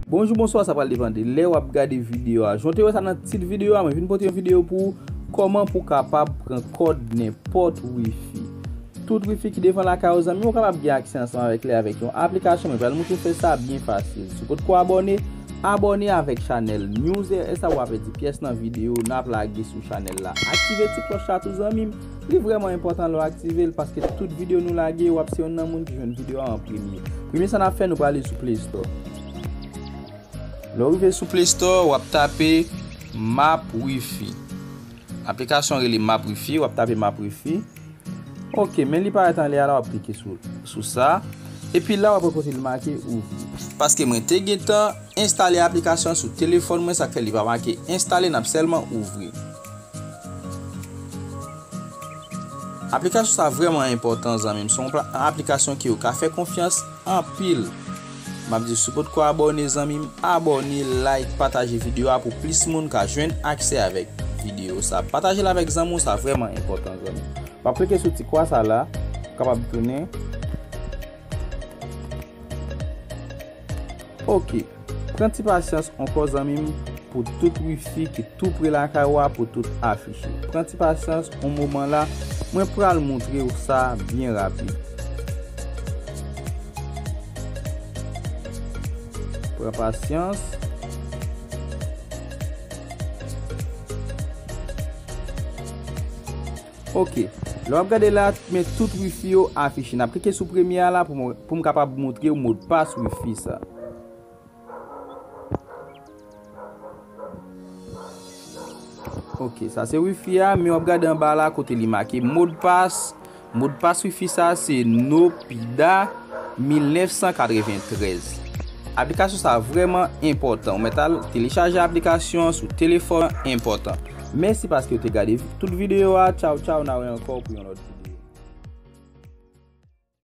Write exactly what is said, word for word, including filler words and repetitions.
Bonjou, bonswa, sa pral depann de lè w ap gade videyo a. Jan w te wè sa nan tit videyo a, mwen vin pote yon videyo pou ou, kòman pou w kapab pran kòd nenpòt wifi. Tout wifi ki devan lakay ou, zanmi, ou kapab gen aksè ansanm avèk li avèk yon aplikasyon. Mwen pral montre w fè sa byen fasil. Si w potko abòne, abòne avèk chanèl News R S la, w a pèdi pyès nan videyo n ap lage sou chanèl la. Aktive ti klòch la tou, zanmi m. Li vrèman enpòtan lè w aktive l, paske tout videyo nou lage, w ap se youn nan moun ki jwenn videyo a an premye. Premye sa n ap fè, nou prale sou Play Store. Lè w rive sou Play Store, w ap tape Map Wifi. Aplikasyon rele Map Wifi, w ap tape Map Wifi. Ok, men li parèt anlè a la, w ap klike sou, sou sa. Epi la, w ap wè kote li make ouvri. Paske mwen te gentan enstale aplikasyon sou telefòn mwen, sa k fè li pa make enstale, n ap sèlman ouvri. Aplikasyon sa vrèman enpòtan, zanmi m. Se yon pla-, aplikasyon ke ou ka fè konfyans anpil. M ap di, si w potko abòne, zanmi m, abòne, like, pataje videyo a pou plis moun ka jwenn aksè avèk videyo sa. Pataje l avèk zanmi w, sa vrèman enpòtan, zanmi m. W ap klike sou ti kwa sa la, w kapab tounen. Ok. Pran ti pasyans ankò, zanmi m, pou tout wifi ki tou pre lakay ou a pou tout afiche. Pran ti pasyans, yon moman la, mwen pral montre w sa byen rapid. Pran pasyans. Ok. Lè w ap gade la, men tout wifi yo afiche. N ap klike sou premye a la pou mwen, pou m kapab montre w modpas wifi sa. Ok, sa se wifi a, men w ap gade anba la kote li make modpas. Modpas wifi sa se Nopida mil nèf san katreventrèz. Aplikasyon sa vrèman enpòtan. Ou mèt al telechaje aplikasyon an sou telefòn, enpòtan. Mèsi paske w te gade tout videyo a. Tchaw, tchaw, n a wè ankò pou yon lòt videyo.